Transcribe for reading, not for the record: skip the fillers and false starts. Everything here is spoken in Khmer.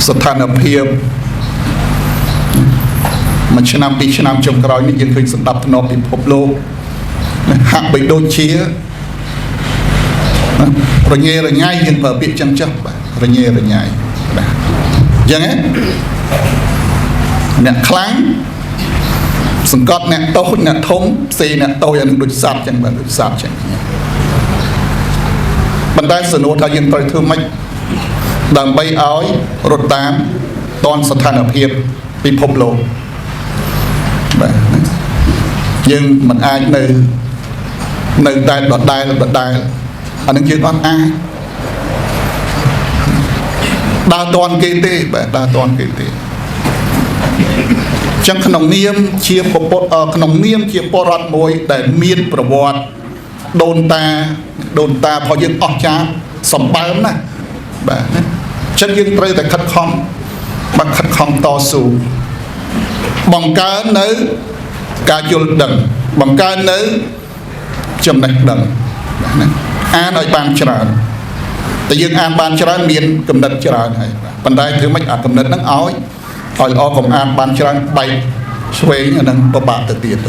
ស្ថានភាពមួយឆ្នាំពីរឆ្នាំចុងក្រោយនេះយើងឃើញសន្តិភាពពិភពលោកហាក់បីដូចជារញ៉េរញ៉ៃយើងប្រើពាក្យចឹងចុះបាទរញ៉េរញ៉ៃបាទអញ្ចឹងណាអ្នកខ្លាំងសង្កត់អ្នកតូចអ្នកធំផ្សេងអ្នកតូចអានឹងដូចសត្វចឹងបាទដូចសត្វចឹងប៉ុន្តែសំណួរថាយើងត្រូវធ្វើម៉េចដើម្បីឲ្យរត់តាមតនស្ថានភាពពិភពលោកបាទយើងមិនអាចនៅនៅតែដដែលដដែលអានឹងយើងអត់អាចដើរតនគេទេបាទដើរតនគេទេចឹងក្នុងនាមជាពពុទ្ធក្នុងនាមជាពលរដ្ឋមួយដែលមានប្រវត្តិដូនតាដូនតារបស់យើងអស្ចារ្យសម្បើមណាស់បាទណាចឹងយើងត្រូវតែខិតខំបាទខិតខំតស៊ូបង្កើននៅការយល់ដឹងបង្កើននៅចំណេះដឹងបាទណាអានឲ្យបានច្រើនតែយើងអានបានច្រើនមានកំណត់ច្រើនហើយបាទប៉ុន្តែធ្វើម៉េចអាកំណត់ហ្នឹងឲ្យឲ្យល្អកុំអានបានច្រើនបែកឆ្វេងអានឹងពិបាកទៅទៀត។